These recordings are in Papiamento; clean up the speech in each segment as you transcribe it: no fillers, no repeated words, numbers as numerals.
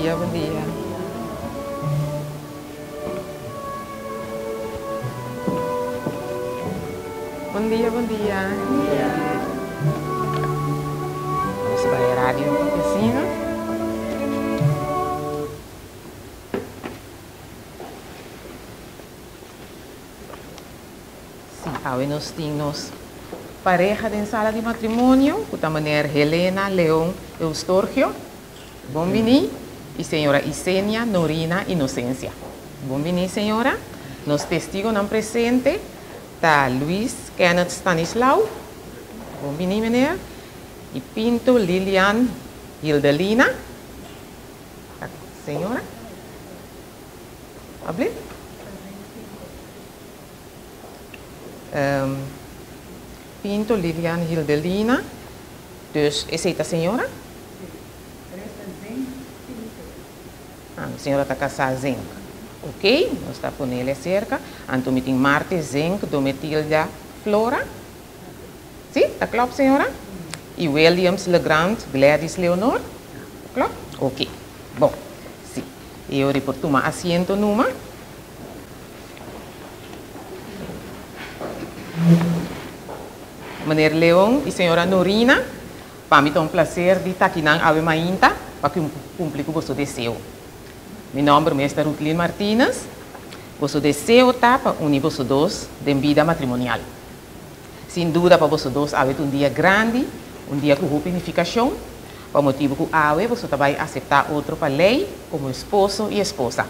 dia, bon dia. Bon dia, bon dia. Nos ta bai radio un toque asina. Sí, awe nos tin nos pareha den sala di matrimonio ku ta meneer Helena Leon Eustorgio, bon bini, i señora Isenia Norina Inocencia. Bon bini señora. Nos testigonan presente ta Luis Kenneth Stanislao, bon bini meneer, i Pinto Lilian Hildelina, señora. Abli? Pinto Lilian Hildelina, dus esey ta señora? Ah, señora ta casá Zink. Ok, nos ta ponele acerca. Anto mi tin Marte Zink Dometilda Flora. Si, ta klop señora? Y Williams Legrand Gladys Leonor. Klop? Ok, bon. Si, e ora por tuma asiento numa. Meneer Leon y señora Norina, pa mi ta un placer di ta akinan awe mainta pa cumpli cu boso deseo. Mi nomber mes ta Ruthlyn Martinez. Boso deseo ta pa uni boso dos den bida matrimonial. Sin duda pa boso dos awe ta un dia grandi, un dia cu hopi nificacion, pa motibo cu awe boso ta bay acepta otro pa ley como esposo y esposa.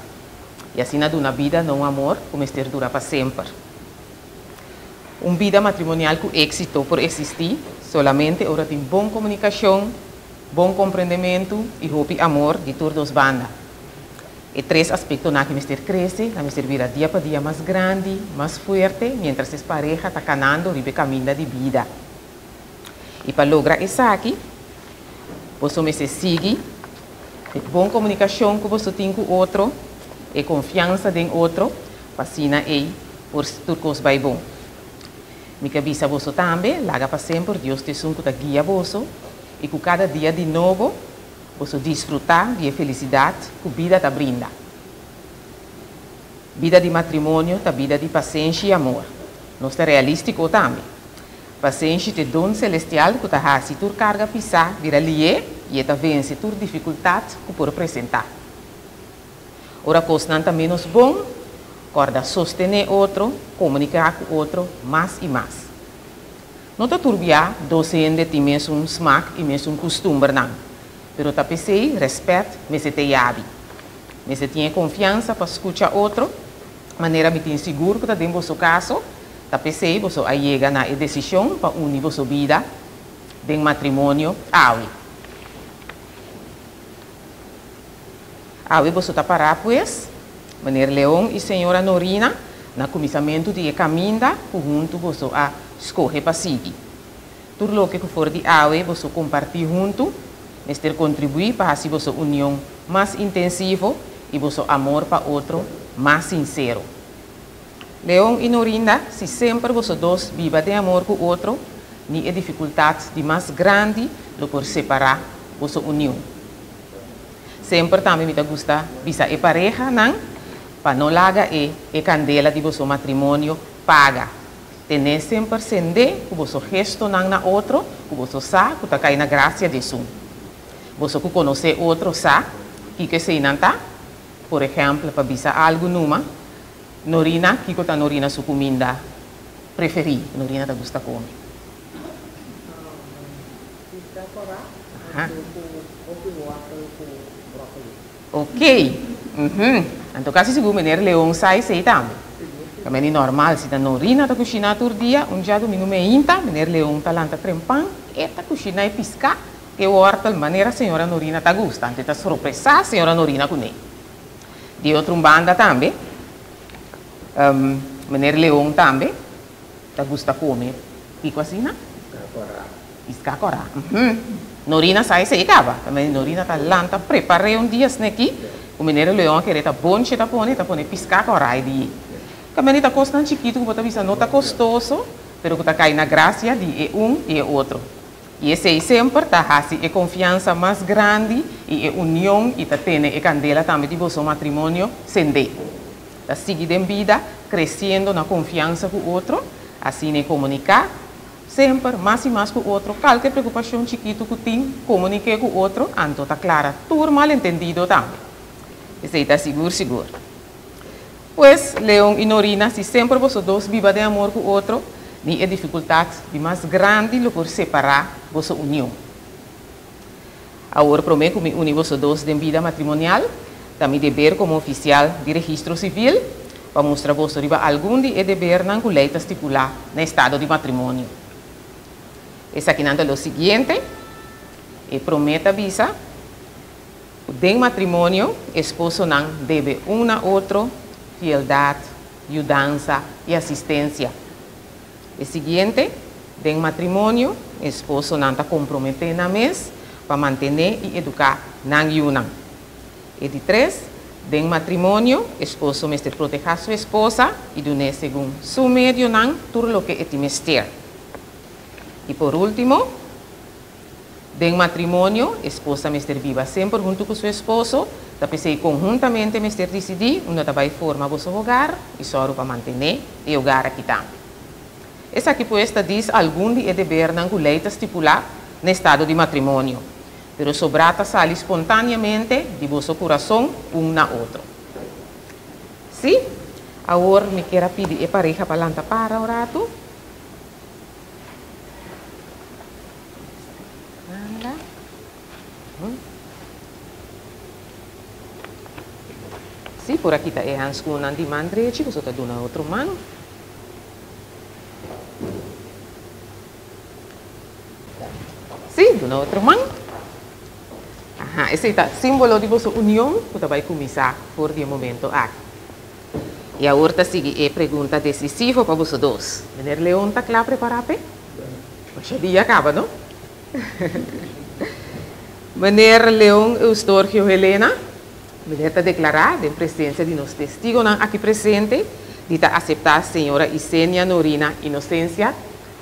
I asina duna bida na un amor ku mester dura pa semper. Un bida matrimonial ku éksito por eksistí solamente ora tin bon komunikashon, bon komprendementu i hopi amor di tur dos banda. E tres aspektonan aki mester krese, nan mester bira dia pa dia mas grandi, mas fuerte, miéntras es pareha ta kanando riba e kaminda di bida. I pa logra esaki, boso mester sigui e bon komunikashon ku boso tin ku otro, e konfiansa den otro, pa asina ei por tur kos bai bon. Mi ke bisa boso tambe, laga pa semper Dios ta esun ku ta guia boso i ku kada dia di nobo boso disfrutá di e felisidat ku bida ta brinda. Bida di matrimonio ta bida di pasenshi i amor. Nos ta realístiko tambe. Pasenshi t'e don selestial ku ta hasi tur karga pisá bira lié i e ta vense tur difikultat ku por presentá. Ora kosnan ta ménos bon, kòrda sostené otro, komuniká ku otro mas i mas. No ta tur bia dos hende tin mesun smak i mesun kustumbernan, pero ta p'esei rèspèt mester ta e yabi. Mester tin e konfiansa pa skucha otro, manera mi tin sigur ku ta den boso kaso. Ta p'esei boso a yega na e desishon pa uni boso bida den matrimonio awe. Awe boso ta pará pues, Meneer Leon i señora Norina, na kuminsamentu di e kaminda ku huntu boso a skohe pa sigui. Tur loke ku for di awe boso kompartí huntu mester kontribuí pa hasi boso union mas intensivo i boso amor pa otro mas sinsero. Leon i Norinda, si semper boso dos biba den amor ku otro, ni e difikultat di mas grandi lo por separá boso union. Semper tambe mi ta gusta bisa e parehanan pa no laga e e kandela di boso matrimonio paga. Ten'é semper sendé ku boso gestonan na otro ku boso sa ku ta kai na grasia di esun. Boso ku konosé otro sa kiko eseinan ta. Por ehèmpel, pa bisa algu numa, Norina, kiko ta Norina su kuminda preferí ku Norina ta gusta kome? Piská kòrá anto ku hopi wòrtel ku bròkoli. Okey. Anto kasi sigur meneer Leon sa esei tambe. Ta meni normal si ta Norina ta kushiná tur dia, un djadumingu meinta meneer Leon ta lanta trempan, e ta kushiná e piská E wòrtel manera señora Norina ta gusta, anto e ta sorpresá señora Norina kuné. Di otro un banda tambe, meneer Leon tambe ta gusta kome kiko asina? Piská kòrá. Piská kòrá, uhum. Norina sa esei kaba. Ta mende Norina ta lanta prepar'é un dia sneki ku meneer Leon a kere ta bonchi ta pone, ta pone piská kòrá e di. Ta mende ta kosnan chikitu ku bo ta bisa no ta kostoso, pero ku ta kai na grasia di e un i e otro. I esei semper ta hasi e konfiansa mas grandi i e union i ta tene e kandela tambe di boso matrimonio sendé. Ta sigui den bida kresiendo na konfiansa ku otro, asina e komuniká semper mas i mas ku otro, kalke preokupashon chikitu ku tin, komunik'é ku otro, anto ta klara tur malentendido tambe. Esei ta sigur sigur. Pues, Leon i Norina, si semper boso dos biba den amor ku otro, ni e difikultat di mas grandi lo por separá boso union. Awor, promé ku mi uni boso dos den bida matrimonial, ta mi deber komo ofisial di registro sivil pa mustra boso riba algun di e debernan ku lei ta stipulá na estado di matrimonio. Esakinan ta lo siguiente, E promé ta bisa. Ku den matrimonio esposonan debe un na otro fieldat, yudansa i asistensia. E siguiente, den matrimonio esposonan ta komprometé nan mes pa mantené i eduká nan yunan. E di tres, den matrimonio esposo mester protehá su esposa i dun'é segun su medionan tur loke e tin mester. I por último, Den matrimonio, esposa mester biba semper huntu ku su esposo, ta p'esei konhuntamente mester disidí unda ta bai forma boso hogar i sòru pa mantené e hogar aki tambe. Esaki pues ta dis algun di e debernan ku lei ta stipulá na estado di matrimonio, pero sobrá ta sali spontáneamente di boso kurason un na otro. Sí, awor mi kier a pidi e pareha pa lanta para un ratu. Sí, por aki ta e handschoennan di man drechi, boso ta duna otro man. Sí, duna otro man. Aha, esei ta símbolo di boso union ku ta bai kuminsá for di e momento aki. I awor ta sigui e pregunta desisivo pa boso dos. Meneer Leon ta kla prepará p'e? Masha dia kaba, no? Meneer Leon Eustorgio Helena, meneer ta deklará den presensia di nos testigonan aki presente di ta aseptá señora Isenia Norina Inocencia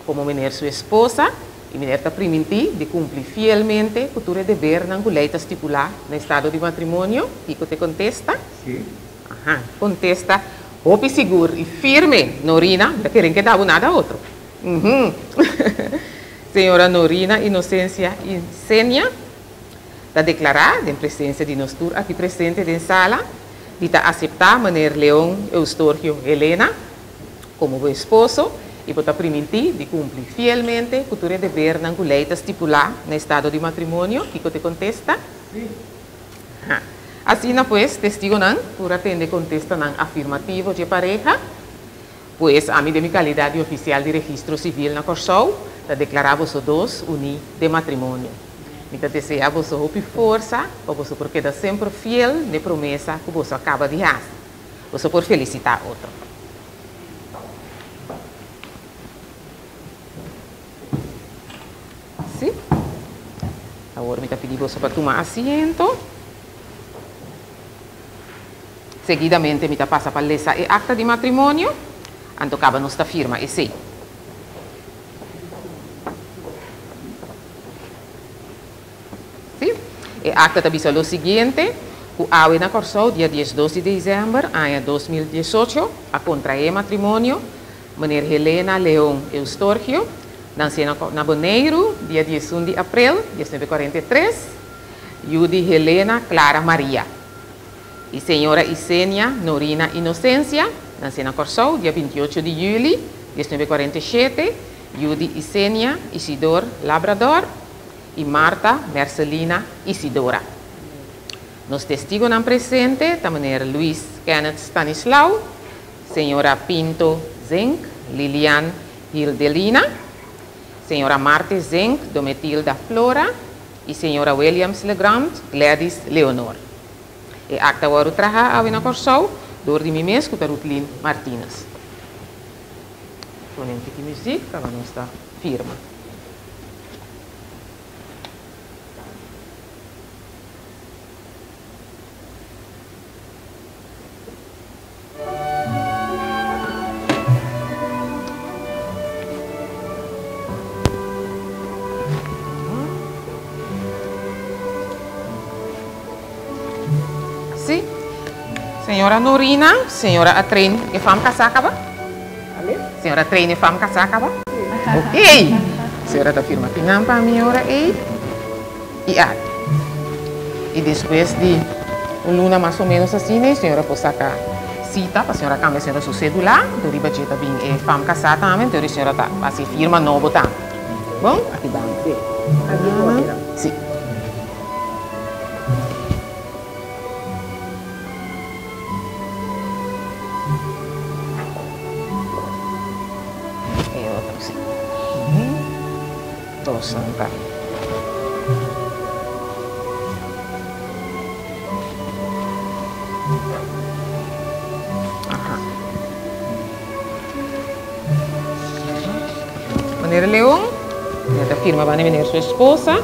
komo meneer su esposa i meneer ta primintí di kumpli fielmente ku tur e debernan ku lei ta stipulá na estado di matrimonio? Kiko ta e kontesta? Sí. Aha, kontesta hopi sigur i firme, Norina, mi ta kere keda bo nada otro. Uhum. Señora Norina Inocencia Isenia ta deklará den presensia di nos tur aki presente den sala di ta aseptá meneer Leon Eustorgio Helena komo bo esposo i bo ta primintí di kumpli fielmente ku tur e debernan ku lei ta stipulá na estado di matrimonio. Kiko ta e kontesta? Sí. Ha. Asina pues, testigonan por a tende contestanan afirmativo dje pareha. Pues, ami den mi calidad di oficial di registro civil na Corsou, ta declara boso dos uní den matrimonio. Mi ta desea boso hopi forsa pa boso por keda semper fiel n'e promesa cu boso a caba di haci. Boso por felicita otro. Sí. Awor mi ta pidi boso pa tuma asiento. Seguidamente mi ta pasa pa lesa e akta di matrimonio, anto kaba nos ta firma esei. Sí. E akta ta bisa lo siguiente, ku awe na Kòrsou dia diesdos di desèmber aña 2018 a kontraé matrimonio Meneer Helena Leon Eustorgio, nansé na na Boneiru dia diesun di aprel 1943, yu di Helena Clara Maria i señora Isenia Norina Inocencia, nansé na Kòrsou dia 28 di yüli 1947, yu di Isenia Isidor Labrador i Martha Mercelina Isidora. Nos testigonan presente ta meneer Luis Kenneth Stanislao, Señora Pinto Zink, Lilian Hildelina, Señora Marte Zink, Dometilda Flora i Señora Williams Legrand, Gladys Leonor. E akta wòrdu trahá awe na Kòrsou dor di mi mes ku ta Rutlin Martinus. Pone un tiki muzik pa nos ta firma. Sí. Señora Norina, señora a train e fam casá caba? Ale? Señora train e fam casá caba? Sí. Ok. Señora ta firma kinan pa mi ora ei y aki. Y despues di un luna mas o menos asina, señora por saca cita pa señora cambia señora su cedula. Enton riba dje ta bin e fam casá tambe, enton señora ta haci firma nobo tambe. Bon? Aki banda. Sí. Aki por mira. Sí. E otro sí. Dos nan ta. Aha. Meneer Leon, meneer ta firma banda meneer su esposa.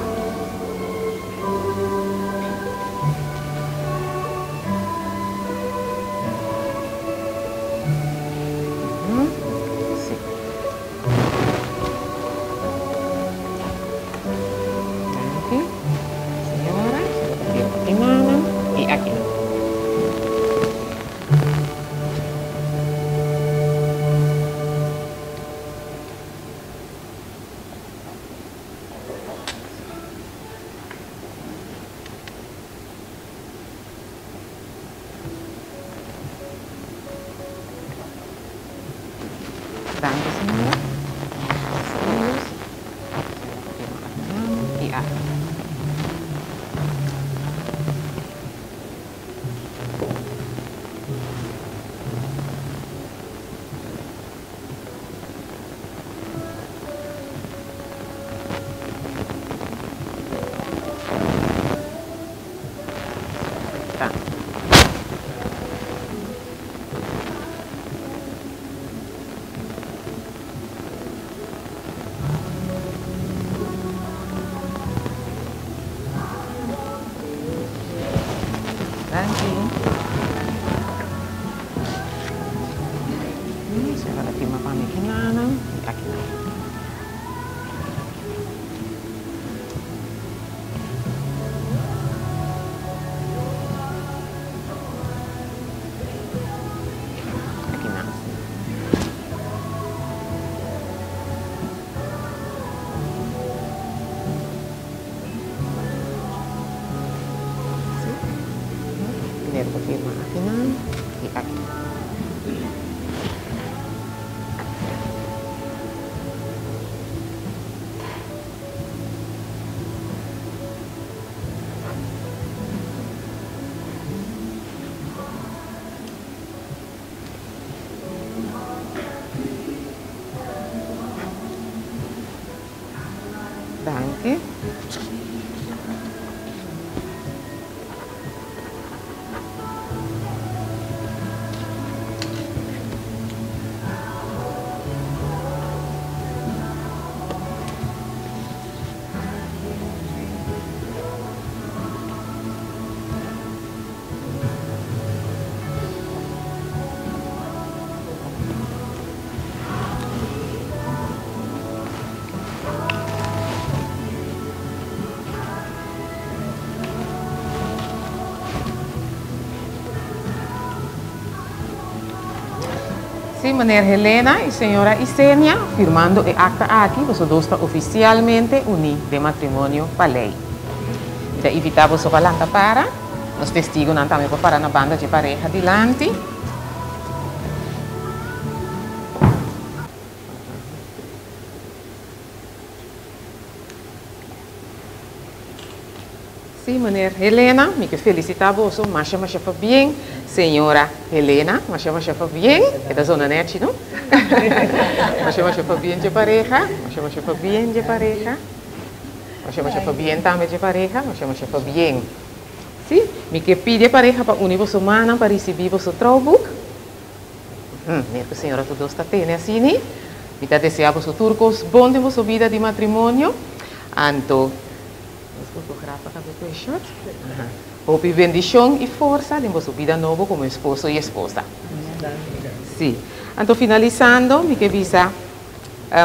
Danki señora. Y aki. Ta. Danki. Señora ta firma pa mi kinanan y akinan. Akinan. Sí. Meneer por firma akinan y aki. Danki. Sí, meneer Helena y señora Isenia, firmando e acta aki, boso dos ta oficialmente uní den matrimonio pa ley. Mi ta invitá boso pa lanta para. Nos testigonan tambe por para na banda dje pareha dilanti. Sí, meneer Helena, mi ke felicita boso masha masha pabien. Señora Helena, masha masha pabien. E ta zona nechi, no? Masha masha pabien dje pareha, masha masha pabien dje pareha. Masha masha pabien tambe dje pareha, masha masha pabien. Sí, mi ke pidi e pareha pa uni boso mannan pa ricibi boso trouwboek. Meneer ku señora tur dos ta tene asini. Mi ta desea boso tur kos bon den boso bida di matrimonio. Anto, nos fotografa ta ku e shot. Hopi bendishon i forsa den boso bida nobo komo esposo i esposa. Sí. Anto finalisando, mi ke bisa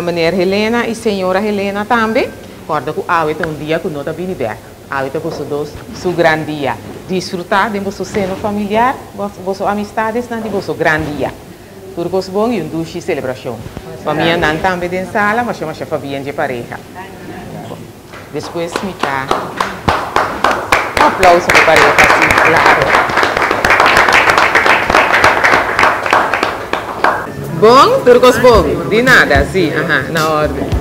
meneer Helena i señora Helena tambe, kòrda ku awe ta un dia ku no ta bini bèk. Awe ta boso dos su gran dia. Disfrutá den boso seno familiar, boso amistadesnan di boso gran dia. Tur kos bon i un dushi selebrashon. Famianan tambe den sala, masha masha pabien dje pareha. Despues mi ta Un aplauso pa pareha, si, klaro. Bon, tur kos bon? Di nada, si, aha, na orde.